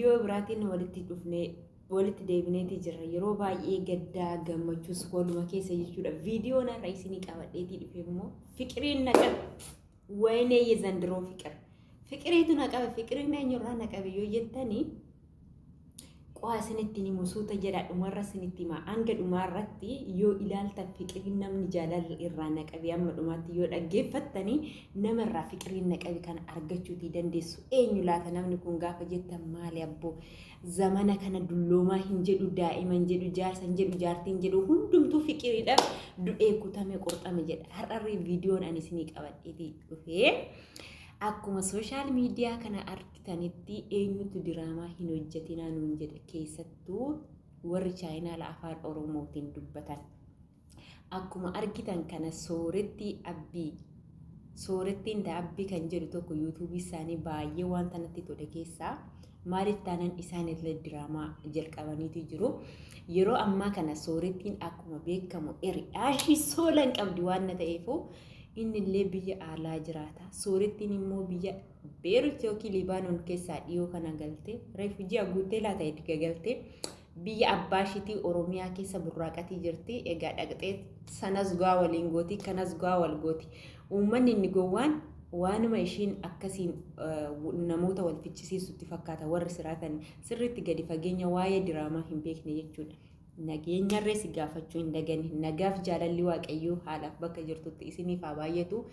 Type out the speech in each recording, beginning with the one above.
Viidiyoo biraatiin walitti dhufnee walitti deebineetii jirra. Yeroo baay'ee gaddaa gammachuus waluma keessa jechuudha. Viidiyoon har'a isinii qabadheetii dhufe immoo fiqiriin na qabe. Wayinee yezandiroo fiqir. Fiqiriitu na qabe. Fiqiriin eenyurraa na qabe yoo jettanii Qo'aa isinitti hin himu suuta jedhaa dhumarra isinitti hima. Hanga dhumaarratti yoo ilaaltan fiqiriin namni jaalala irraa na qabe amma dhumaatti yoo dhaggeeffattanii nama irraa fiqiriin na qabe kana argachuutii dandeessu. Eenyu laata namni kun gaafa jettan maali abboo zamana kana dulloomaa hin jedhu daa'ima hin jedhu jaarsa hin jedhu jaartii hin jedhu hundumtuu fiqiriidhaaf du'ee kutame qurxame jedha. Har'arree viidiyoon ani isinii qabadheetii dhufee akkuma sooshaal miidiyaa kana argitanitti eenyutu diraamaa hin hojjetinaa nuun jedhe keessattuu warri chaayinaala afaan oromootiin dubbatan. Akkuma argitan kana soorettii abbii soorettiin abbii kan jedhu tokko yuutuubii isaanii baay'ee wanta natti tole keessaa maaliif taanan isaan illee diraamaa jalqabaniitu jiru. Yeroo ammaa kana soorettiin akkuma beekamu hiriyaashii soolan qabdi waan na ta'eefu inni illee biyya alaa jiraata. Soorettiin immoo biyya Beerut yookiin Libaanoon keessaa dhiyoo kana galte reefu ji'a guuttee laata erga galte biyya abbaa ishiitii Oromiyaa keessa burraaqatii jirti. Egaa dhaqxee sanas go'aa waliin gooti kanas go'aa wal gooti. Uummanni inni gowwaan waanuma ishiin akkasiin namoota wal fichisiisutti fakkaata warri siraatan sirriitti gadi fageenya waa'ee diraamaa hin beekne jechuudha. Nageenyarree si gaafachuu hin daganne. Nagaaf jaalalli Waaqayyoo haalaaf bakka jirtutti isiniif haa baay'atu.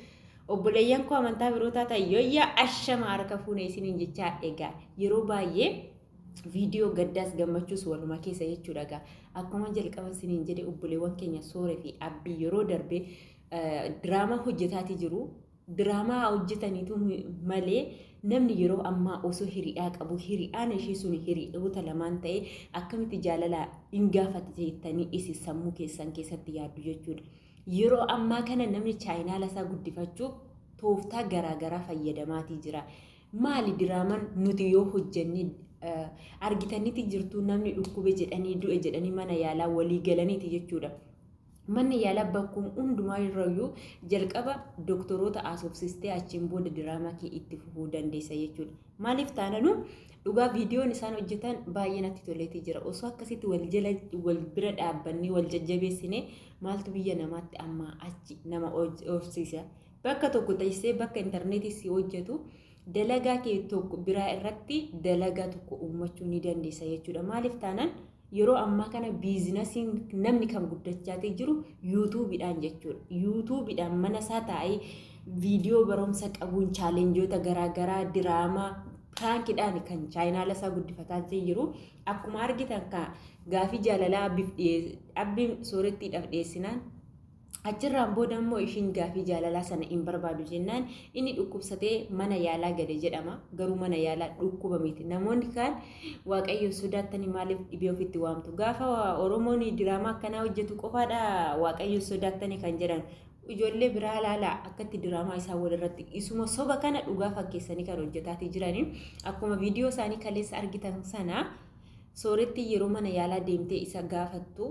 Obboleeyyan koo amantaa biroo taatan yooyyaa ashama harka fuune isiniin jechaa egaa yeroo baay'ee viidiyoo gaddaas gammachuus waluma keessa jechuudha egaa akkuma jalqaba isiniin jedhe obboleewwan keenya soore fi abbii yeroo darbe diraamaa hojjetaatii jiru. Diraamaa hojjetaniitu malee namni yeroo ammaa osoo hiriyaa qabu hiriyaan ishee sun hiriyoota lamaan ta'e akkamitti jaalala hin gaafate jettanii isin sammuu keessan keessatti yaaddu jechuudha. Yeroo ammaa kana namni chaayinaala isaa guddifachuuf tooftaa garaa garaa fayyadamaatii jira. Maali diraaman nuti yoo hojjenne argitaniiti jirtu namni dhukkube jedhanii du'e jedhanii mana yaalaa walii galaniiti jechuudha. Manni yaalaa bakkuma hundumaa irrayyuu jalqaba doktoroota haasofsistee achiin booda diraamaa kee itti fufuu dandeessa jechuudha. Maaliif taananu dhugaa viidiyoon isaan hojjetan baay'ee natti toleetii jira. Osoo akkasitti wal jala wal bira dhaabbannee wal jajjabeessine maaltu biyya namaatti ammaa achi nama horsiisa. Bakka tokko teessee bakka intarneetii si hojjetu dalagaa kee tokko biraa irratti dalagaa tokko uummachuu ni dandeessa jechuudha. Maaliif taanaan yeroo ammaa kana biizinasiin namni kan guddachaatii jiru yuutuubiidhaan jechuudha. Yuutuubiidhaan mana isaa taa'ee viidiyoo barumsa qabuun chaalenjoota garaagaraa diraamaa piraankiidhaan kan chaayinaala isaa guddifataa jiru. Akkuma argitan ka gaafii jaalalaa abbiin soorettiidhaaf dhiyeessinaan Achirraan booda immoo ishiin gaafii jaalalaa sana hin barbaadu jennaan inni dhukkubsatee mana yaalaa gale jedhama. Garuu mana yaalaa dhukkuba miti. Namoonni kaan Waaqayyoon sodaattanii maaliif dhibee ofitti waamtu? Gaafa Oromoon diraamaa akkanaa hojjetu qofaadha Waaqayyoon sodaattanii kan jedhan. Ijoollee biraa ilaalaa akkatti diraamaa isaan walirratti isuma soba kana dhugaa fakkeessanii kan hojjetaatii jiranii. Akkuma viidiyoo isaanii kaleessa argitan sana Soorettiin yeroo mana yaalaa deemtee isa gaafattu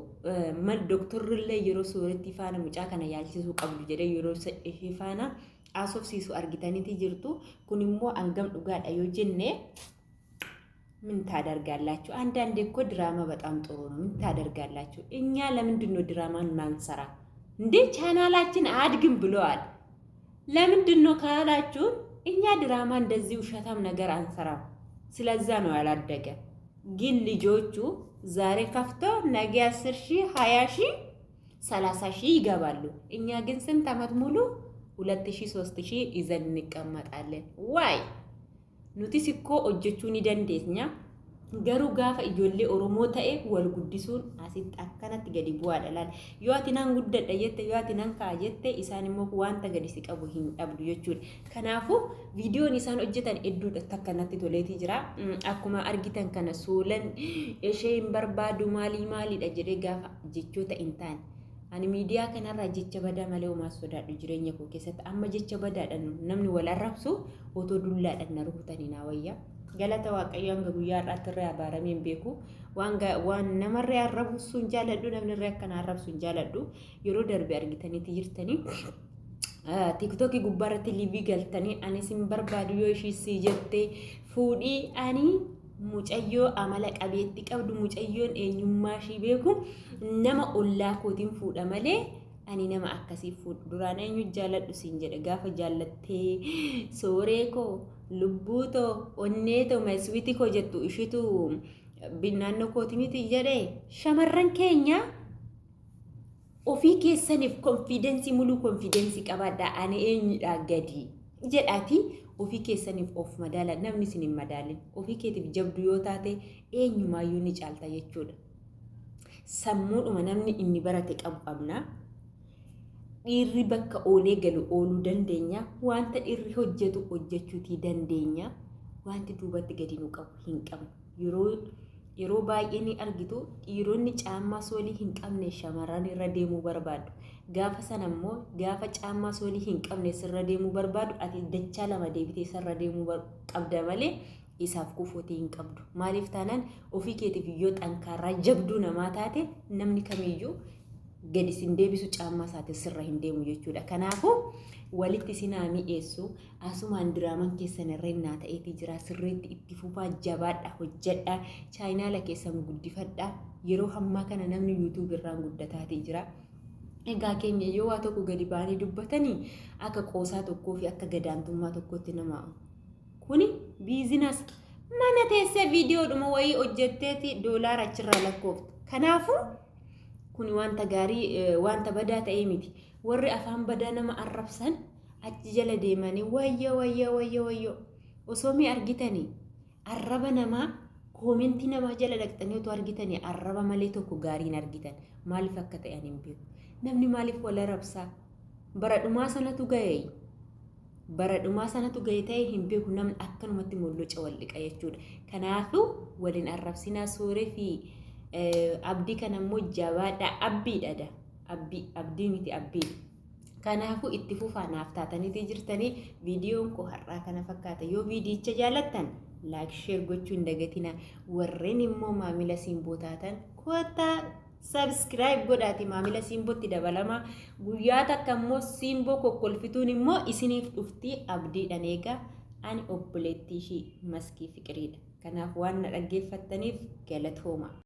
mal doktorrillee yeroo soorettii faana mucaa kana yaalchisuu qabdu jedhee yeroo ishee faana haasofsiisu argitaniiti jirtu. Kun immoo hangam dhugaadha yoo jenne ምን ታደርጋላችሁ? አንዳንዴ እኮ ድራማ በጣም ጥሩ ነው። ምን ታደርጋላችሁ? እኛ ለምንድን ነው ድራማን ማንሰራ እንዴ? ቻናላችን አድግም ብለዋል። ለምንድን ነው ካላችሁን፣ እኛ ድራማ እንደዚህ ውሸታም ነገር አንሰራም። ስለዛ ነው ያላደገ። ግን ልጆቹ ዛሬ ከፍተው ነገ 10 ሺህ 20 ሺህ 30 ሺህ ይገባሉ። እኛ ግን ስንት ዓመት ሙሉ 2 ሺህ 3 ሺህ ይዘን እንቀመጣለን። ዋይ nutis ikkoo hojjechuu ni dandeenya. Garuu gaafa ijoollee Oromoo ta'e wal guddisuun asitti akkanatti gadi bu'aadha laal. Yoo ati nan guddadha jette, yoo ati nan ka'a jette, isaan immoo wanta gadi si qabu hin dhabdu jechuudha. Kanaafuu viidiyoon isaan hojjetan hedduudha takka natti toleetii jira. Akkuma argitan kana soolan ishee hin barbaadu maalii maaliidha jedhee gaafa jechoota hin taane. Ani miidiyaa kanarraa jecha badaa malee homaa sodaadhu jireenya koo keessatti amma jecha badaadhaan namni wal arrabsu otoo dullaadhaan na rukutanii naa wayya. Galata Waaqayyo hanga guyyaa har'aatti irree abaaramee hin beeku. Waan namarree arrabsu hin jaaladhu, namni irree akkana arrabsu hin jaaladhu. Yeroo darbe argitaniiti jirtanii. Tiiktookii gubbaarratti liivii galtanii ani sin barbaadu yoo ishii sii jette fuudhii ani Mucayyoo amala qabeetti qabdu, mucayyoon eenyummaa ishii beeku, nama ollaa kootiin fuudha malee ani nama akkasii fuudhu. Duraan eenyu jaalladhu siin jedhe? Gaafa jaallattee sooree koo, lubbuu too, onnee too, maswiiti koo jettu ishitu naannoo kooti miti jedhe. Shamarran keenya, ofii keessaniif confidence, muluu confidence qabaadhaa. Ani eenyudhaa gadi jedhaati ofii keessaniif of madaala. Namni isin hin madaalin. Ofii keetiif jabdu yoo taate eenyumaayyuu ni caalta jechuudha. Sammuudhuma namni inni barate qabu qabna. Dhiirri bakka oolee galu ooluu dandeenya. Wanta dhiirri hojjetu hojjechuutii dandeenya. Wanti duubatti gadi nu qabu hin qabnu. Yeroo baay'ee ni argitu, dhiironni caammaa soolii hin qabne shamarran irra deemuu barbaadu. Gaafa sana immoo, gaafa caammaa soolii hin qabne sirra deemuu barbaadu, ati dachaa lama deebitee sirra deemuu qabda malee isaaf kufuutii hin qabdu. Maaliif taanaan, ofii keetiif yoo xankaarraa jabduu namaa taate namni kamiyyuu gadi sin deebisu, caammaa isaatiin sirra hin deemu jechuudha. Kanaafuu walitti isin haa mi'eessu. Asumaan diraaman keessan irreennaa ta'eetii jira. Sirriitti itti fufaa, jabaadha, hojjedha. Chaayinaala keessan guddifadha. Yeroo hammaa kana namni YouTube irraan guddataatii jira. Egaa keenya yoo waa tokko gadi ba'anii dubbatanii akka qoosaa tokkoo fi akka gadaantummaa tokkotti nama kuni business mana teessee viidiyoodhuma wayii hojjetteeti doolaara achirraa lakkooftu. Kanaafuu kuni wanta gaarii, wanta badaa ta'ee miti. Warri afaan badaa nama arrabsan achi jala deemanii wayyo, wayyo, wayyo, wayyo, osoo mi argitanii arraba namaa, comment namaa jala dhaqxanii otoo argitanii arraba malee tokko gaariin argitan. Maaliif akka ta'an hin beeku. Namni maaliif wal arrabsaa? Bara dhumaa sanatu ga'e. Bara dhumaa sanatu ga'e ta'e hin beeku, namni akkanumatti molloca wal dhiqa jechuudha. Kanaafuu waliin arrabsinaa. Sooree fi Abdii kana immoo jabaadha. Abbiidha da. Abbii, Abdii miti, Abbii. Kanaafuu itti fufaa, naaf taataniitii jirtanii. Viidiyoon koo har'aa kana fakkaata. Yoo viidiyicha jaalattan like, share gochuu hin dagatina. Warreen immoo maamila Simboo taatan kottaa subscribe godhaati maamila Simbootti dabalama. Guyyaa takka immoo Simboo kokkolfituun immoo isiniif dhuftii abdiidhaan eegaa. Ani obboleettii ishii Maskii Fiqiriidha. Kanaaf waan na dhaggeeffattaniif galatooma.